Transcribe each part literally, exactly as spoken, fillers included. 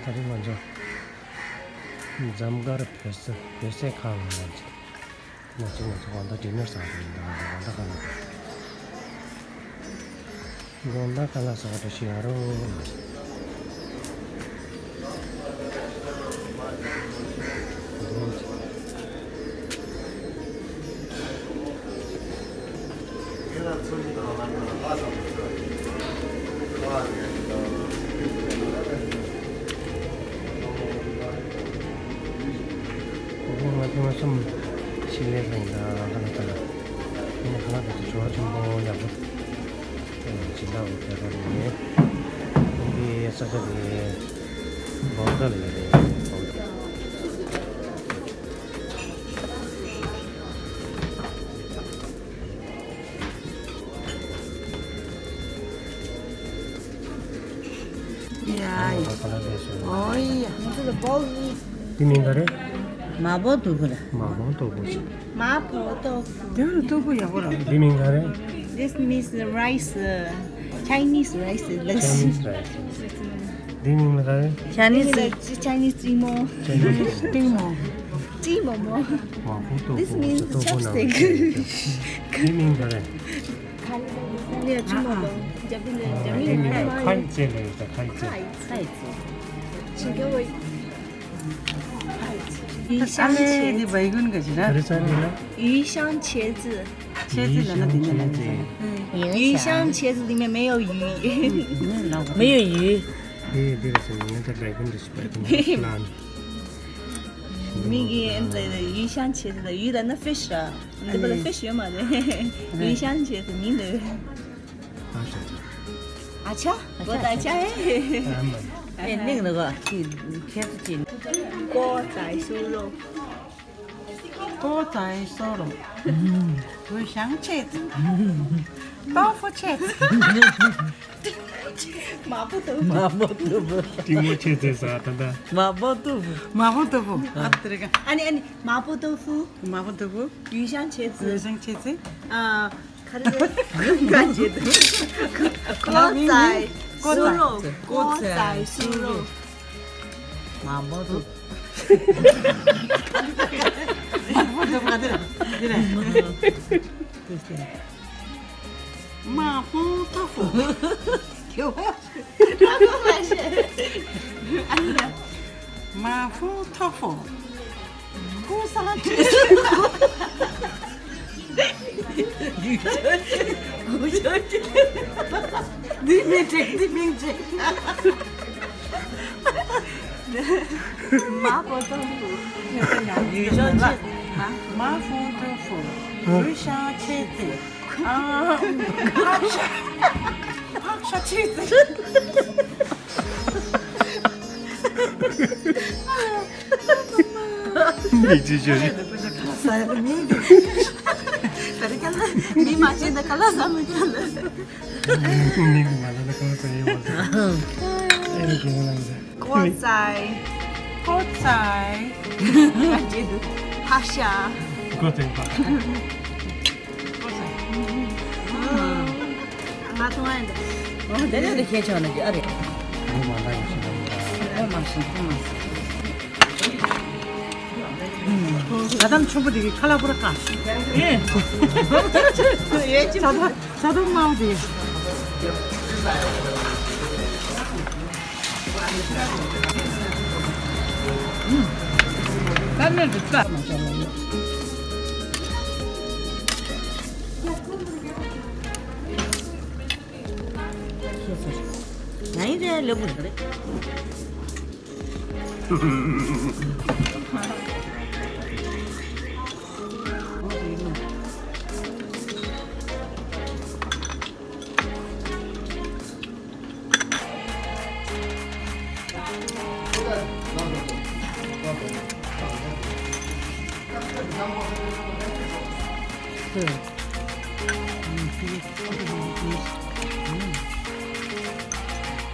ད་རིང་ང་ཚོ་འཇམ་དཀར་བོད་ས་བོད་ཟས་ཁང་ལ་ཡོད། ང་ཚོ་ང་ཚོ་དགོང་དག་ཌི་ནར་ཟ་གི་ཡིན། ད་ང་ཚོ་དགོང་དག་ཁ་ལག་དགོང་དག་ཁ་ལག་ཟ་བ་འགྲོ་ཤི་ཡ་རོ། ང་ཐེངས་མ་གསུམ་ཕྱི་ལས་ལ་ཡིན། ད་ཁ་ལག་ད་ལ་ངས་ཁ་ལག་དེ་ཚོ་ཞོ་ཆེན་པོ་ཡག་པོ་བྱིན་ལ་འོ་དེ་རོ་ནས་ཁོང་གི་ས་ཆ་དེ་བོག་ད་ལ་ཡོད་རེད། བོག་ད། ཡ། འོ་ཡ། དེ་མིང་ག་རེད། མ་པོ་ཏོ་ཕུ་ལ། མ་པོ་ཏོ་ཕུ། མ་པོ་ཏོ་ཕུ། དེ་ལ་ཏོ་ཕུ་ཡག་པོ་ར། དེ་མིང་ག་རེད། This means rice, uh, Chinese rice. Chinese rice. དེ་མིང་ལ་ག་རེ། Chinese Chinese ཏིང་མོ། Chinese ཏིང་མོ། ཏིང་མོ་མོ། མ་པོ་ཏོ་ཕུ། This means chopstick. དེ་མིང་ག་རེ། ཁ་ལི་ལི་ལི་ལི་ཅི་མོ་མོ། ཇབ་ལི་ལི་ཇབ་ལི་ལི། ཁའི་ཙེ་ལ་ཡོད་ད། ཁའི་ཙེ། ཁའི་ཙེ། ཞིང་ཁ་བའི། 鱼香茄子། ག་རེ་ཟེར་ན། 鱼香茄子། 茄子ལབ་ན་དེ་འདྲ་ལབ་ན། 鱼香茄子里面没有鱼。没有鱼。 དེ་འདི་རེད་ཟེར་ན་ངས་ད་བའི་གུན་འདྲ་ཞིག་བའི་གུན་ལ། མི་གི་ཨེ་འདྲ་ཡུས་ཤང་ཆེ་ཟེར་ད་ཡུས་ལ་ན་ཕིཤ་ར། འདི་པ་ལ་ཕིཤ་ཡོད་མ་རེད། ཡུས་ཤང་ཆེ་ཟེར་མིན་འདུག་ཨ་ཆ་ཆ། ཨ་ཆ། བོད་ཨ་ཆ་ཨེ། ཨེ་ནིང་ནི་གོ་ཅི་ཁྱེད་ཚོ་ཅི། 锅仔酥肉། 锅仔酥肉། 鱼香茄子། 豆腐茄子། 麻婆豆腐。 麻婆豆腐། ཏིང་མོ་ཆེ་ཚེ་ས་ད་ད། 麻婆豆腐། 麻婆豆腐། ཨ་དེ་རེད་ག་ཨ་ནི་ཨ་ནི་麻婆豆腐། 麻婆豆腐། 鱼香茄子。 鱼香茄子། ཨ། ག་རེ་རེད། 锅仔酥肉། 锅仔酥肉། 麻婆豆腐。 麻婆豆腐。 麻婆豆腐。 麻婆豆腐。 འདི་མིང་ཅིག་འདི་མིང་ཅིག 麻婆豆腐། 鱼香茄子。 麻婆豆腐。 鱼香茄子。 ཨ། ཕག་ཤ། ཕག་ཤ་ཆེ་ཙི། མིག་ཅི་ཅི་རེད། ས་ཡ་ལ་མིག་འདི། ད་རེས་ཀ་ལ་མི་མ་ཤེས་ན་ཁ་ལག་ཟ་མི་འདོད་ལ། མིག་མ་ལ་ན་ཁ་ལག་ཟ་ཡོད་མ་ཟ། ཨེ་རེད་ཀྱི་ང་ལ་ཟ། 锅仔། 锅仔། ཕག་ཤ། 锅仔པ། ང་ཚོ་ཨ་འདི། ཨོ་དེ་ནས་དེ་ཁྱེད་ཆོག་ན་གི་ཨ་རེད། ཨོ་མ་ན་ཡོད་ཤི་ན། ཨོ་མ་སོང་ཨོ་མ་སོང་། ད་དམ་ཆུང་པོ་དེ་གི་ཁ་ལག་པུ་ར་ཁ། ཨེ། ཡོད་ཅི་མ། ད་དམ་དམའ་བོ་དེ།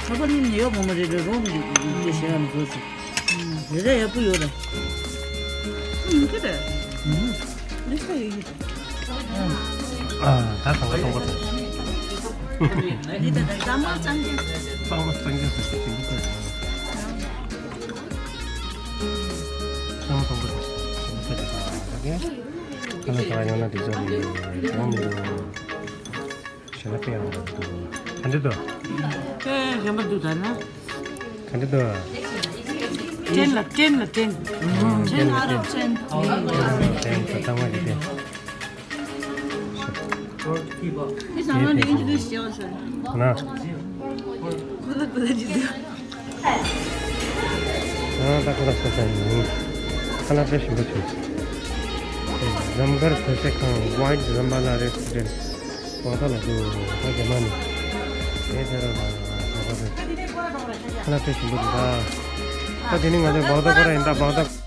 ཁ་པར་ནི་ཡོད་མ་མ་རེད་རེད་རོང་གི་ཞེ་ཡ་མི་འགྲོ་ཟེར། རེ་རེ་ཡག་པོ་ཡོད་རེད། ཨུམ་ཁྱོད་རེད། ཨུམ། ཨ་ད་གང་ག་གཏོང་ག་ཐོང་། འདི་ད་ད་ཟ་མ་གཙང་རྐྱང་། གཙང་མ་གཙང་རྐྱང་ཟེར་གྱི་འདུག་ག་ཁ་ལག་ཟ་ཡོང་ན་དེ་ཚོ་རེད། ཡོང་མི་འདུག་ཞེ་ན་དཔེ་ཡག་པོ་འདུག་ག་འདྲ་འདུག་དཔེ་ཞན་པ་འདུག་ད་ན། ག་འདྲ་འདུག་ཊེན་ལ་ཊེན་ལ་ཊེན། ཊེན་ལ་ཊེན། ཊེན་ལ་ཊེན་ད་ཚང་མ་གི་ཊེན། He's not even English, Johnson. ཁོ་ན། ཁོ་ལ་ཁོ་ལ་ཇི་འདུག་ཨ་ད་ཁོ་ལ་ས་ས་ཡིན། ཁ་ལག་དཔེ་ཞིམ་པོ་བྱུང་། ཟམ་དཀར་བོད་ཟས་ཁང་White Zambala Restaurant། བོག་ད་ལ་འདུག་ད་རྒྱ་མ་ནས་དེ་ཕེ་ར་ལ་བོག་ད་རེད། ཁ་ལག་དཔེ་ཞིམ་པོ་འདུག་ད་ད་དེ་ནི་ང་ཚོ་བོག་ད་ཁོ་ར་ཡིན། ད་བོག་ད།